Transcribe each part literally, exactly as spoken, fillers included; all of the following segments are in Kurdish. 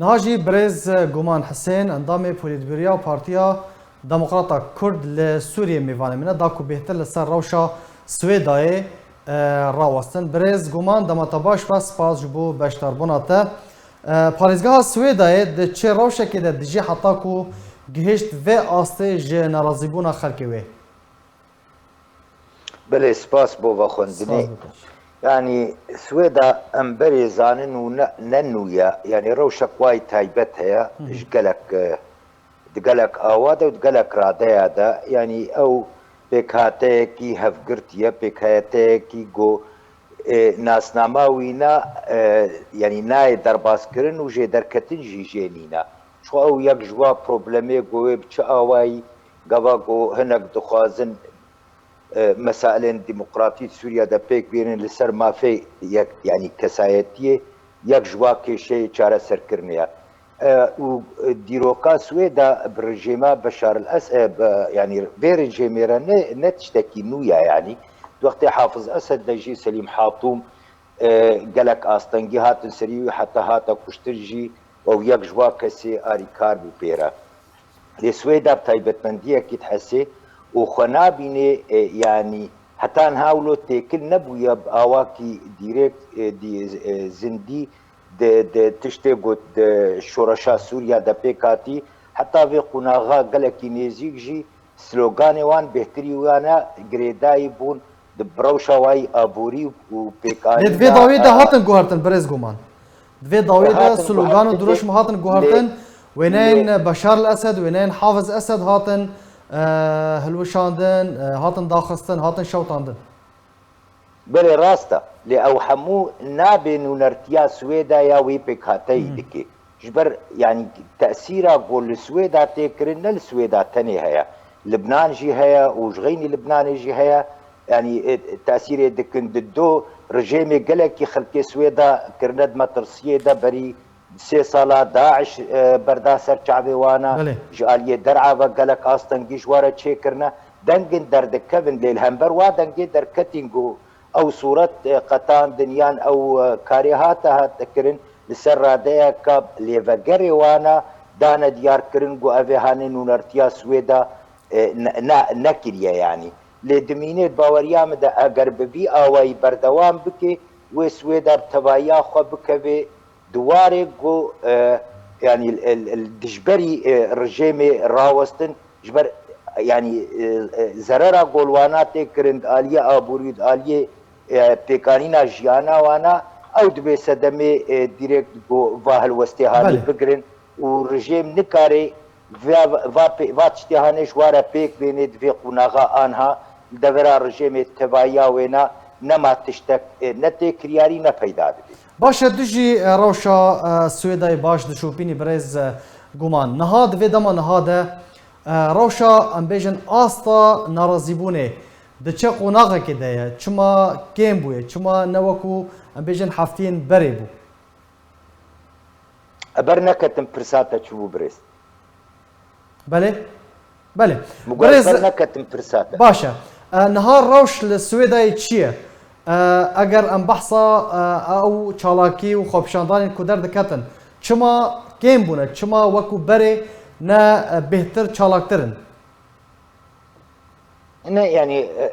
Niha jî birêz Guman Hisên, endamê Polîtbûroya Partiya Demokrata Kurd li Sûriyê mêvanê min e, da ku bêhtir li ser rewşa Swêdayê, e, rawestin. Birêz Guman, dema te baş be, spas ji bo beşdarbûna te. E, parêzgeha Swêdayê di çi rewşekê de dijî heta ku gihişt vê astê ji nerazîbûna xelkê wê? Belê, spas bo vexwendinê. Spas bo te. Yanî, Swêda em berê zanin û ne, ne nû ye. Yanî, rewşek wayî taybet heye Hı hı. ji gelek, e, di gelek awa de û di gelek radeya de. Yanî, ew pêkhateyekî hevgirtî ye, pêkhateyekî ku, e, nasnama wî na, e, yanî, nayê derbazkirin û jêderketin jî jê nîne. Çi ew yek ji wa problemê ku wê bi çi awayî gava ku hinek dixwazin, e, mesailên demokratî di Sûriye de pêk bînin li ser mafê yek, yanî kesayetiyê, yek ji wa kêşeyê çareserkirinê ye. E, û, e, dîroka Swêda bi rejêma Beşar el Esed, e, bi, yanî vê rejêmê re ne, ne tiştekî nû ye, yanî di wextê Hafiz Esed de jî Selîm Hatûm, e, gelek astengî hatin serî wî, heta hate kuştin jî, ew yek ji wa kesê arîkar bû pê re. Lê Swêda bi taybetmendiyekî dihesê û xwe nabînê, e, yanî heta niha wilo têkil nebûye bi awakî dîrêk, e, dî-, e, zindî di, di tiştê ku di şoreşa Sûriya de pêk hatî, heta vê qonaxa gelekî nêzîk jî sloganê wan bêhtirî wan e, girêdayî bûn di rewşa wayî aborî û pêkanîna, Lê di vê dawiyê de e, hatin guhertin, birêz Guman. Di vê dawiyê de Hatin slogan û guhertin, dirûşm hatin lê, guhertin. Wêneyên lê Beşar el Esed, wêneyên Hafiz Esed hatin, e, hilweşandin, e, hatin daxistin, hatin şewitandin. Belê, rast e. Lê ew hemû nabê nûnertiya Swêda ya wê pêkhateyî Hı. dike. Ji ber, yanî, tesîra ku li Swêda tê kirin, ne li Swêda tenê heye. Libnan jî heye û ji xeynî Libnanê jî heye. Yanî, e, tesîrê dikin di do rejêmê gelekî xelkê Swêda kirine di metirsiyê de berî sê sala DAIŞ, e, berda ser çavê wan e. Belê. Ji aliyê derve gelek astengî ji wan re çêkirine. Dengin derdikevin, lê li hember wa dengê derketîn ku ew sûret, e, qetandin yan ew, e, karê hate, hate kirin, li ser radeyeke lêvegerê wan e, dane diyarkirin ku ev ê hanê nûnertiya Swêda, e, ne, ne, nekiriye, yanî. Lê dimînê di baweriya min de eger bi vî awayî berdewam bike, wê Swêda bi tevahiya xwe bikeve di warê ku, e, yanî, el, el, dijberî, e, rejêmê rawestin, ji ber, yanî, e, e, zerera ku li wana tê kirin di aliyê aborî û di aliyê, e, pêkanîna jiyana wana, ew dibê sedemê, e, dîrêk ku va helwestê hanê Belê. bigirin û rejêm nikare va, va pê-, va tiştê hanê ji wa re pêk bênê di vê qonaxa anha li devera rejêmê tevahiya wêna nema tiştek, e, ne tê kiryarî ne peyda dibê. Baş e, tu jî, e, rewşa, e, Swêdayê baş dişopînî birêz, e, Guman. Niha di vê dema niha de, e, rewşa, em bêjin, asta narazîbûnê di çi qonaxekê de ye? Çima kêm bûye? Çima ne wekû, em bêjin, heftiyên berê bû? Eber neketim pirsa te çi bû birêz? Belê. Belê. Min got, Birêz, eber neketim pirsa te. Baş e. E, niha rewş li Swêdayê çi ye? E, eger em behsa, e, ew çalakî û xwepişandanên ku derdiketin, çima kêm bûne? Çima wekû berê ne, e, bêhtir çalaktir in? Ne, yanî, e,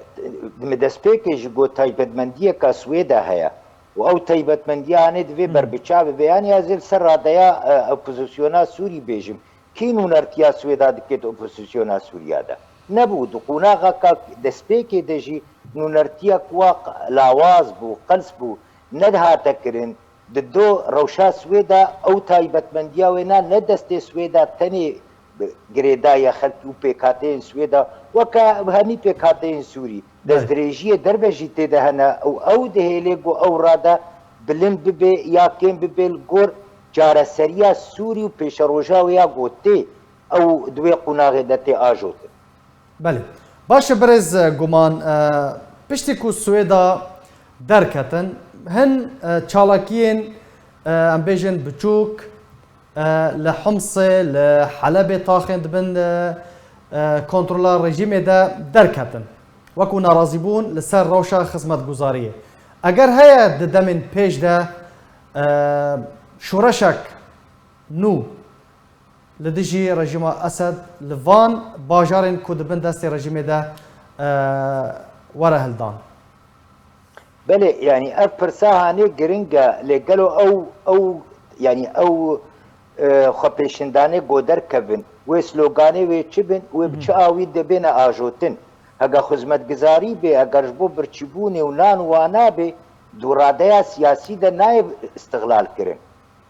min destpêkê jî got taybetmendiyeka Swêda heye. Û ew taybetmendiya hanê divê Hmm. berbiçav bibe. Yanî ez ê li ser radeya, e, opozisyona Sûrî bêjim. Kî nûnertiya Swêda dike di opozisyona Sûriya de? Nebû. Di qonaxeka destpêkê de jî nûnertiyek wa lawaz bû, qels bû, nedihate kirin. Di do rewşa Swêda ew taybetmendiya wêna ne destê Swêda tenê girêdaye xelkî û pêkhateyên Swêda weke hemî pêkhateyên Sûrî. Belê. Destdirêjiyê derve jî tê de hene û ew dihêlê ku ew rade bilind bibe ya kêm bibe li gor çareseriya Sûrî û pêşeroja wê ya ku tê ew di wê qonaxê de tê ajotin. Belê. Baş e, birêz Guman, e, piştî ku Swêda derketin, hin, e, çalakiyên, e, em bêjin biçûk, e, li Humsê, li Helebê taxên dibin, e, e, kontrola rejîmê de derketin. Wekû narazîbûn li ser rewşa xizmetguzariyê. Eger heye di demên pêş de, e, şoreşek nû li dijî rejîma Esed li van bajarên ku di bin destê rejîmê de e, were hildan. Belê, yanî ev pirsa hanê giring e, lê gelo ew ew yanî ew e, xwepêşandanê ku derkevin, wê sloganê wê çi bin, wê bi çi awî dê bêne ajotin? Heger xizmetgizarî bê, heger ji bo birçîbûnê û nan û wana bê, di radeya siyasî de nayê îstixlal kirin.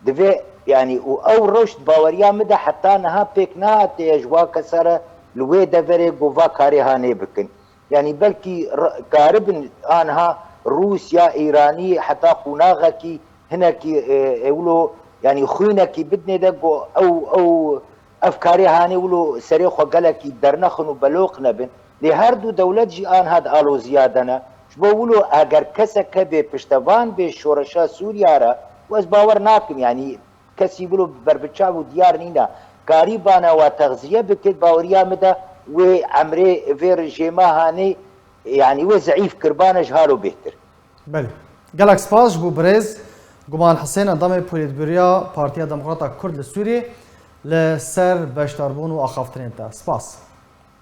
Divê, yanî û ew rewş di baweriya min de heta niha pêk nehatiye ji wan kesa re li wê deverê ku va karê hanê bikin. Yanî belkî r- karibin aniha Rûsya, Îranî heta qonaxekî hinekî e, e, wilo yanî xwînekî bidinê de ku ew ew ev karê hanê wilo serê xwe gelekî dernexin û beloq nebin. Lê her du dewlet jî aniha di aloziya de ne. Ji bo wilo eger kesek hebe piştevan bê şoreşa Sûriya re, û ez bawer nakim, yanî kesî wilo berbiçav û diyar nîne, karîbane wa texziye bikit, baweriya min de wê emrê vê rejêma hanê, yanî wê zeîf kiribane ji halo bêhtir. Belê. Gelek spas ji bo birêz Guman Hisên, endamê Polîtbûroya Partiya Demokrata Kurd li Sûriyê, li ser beşdarbûn û axaftinên te. Spas.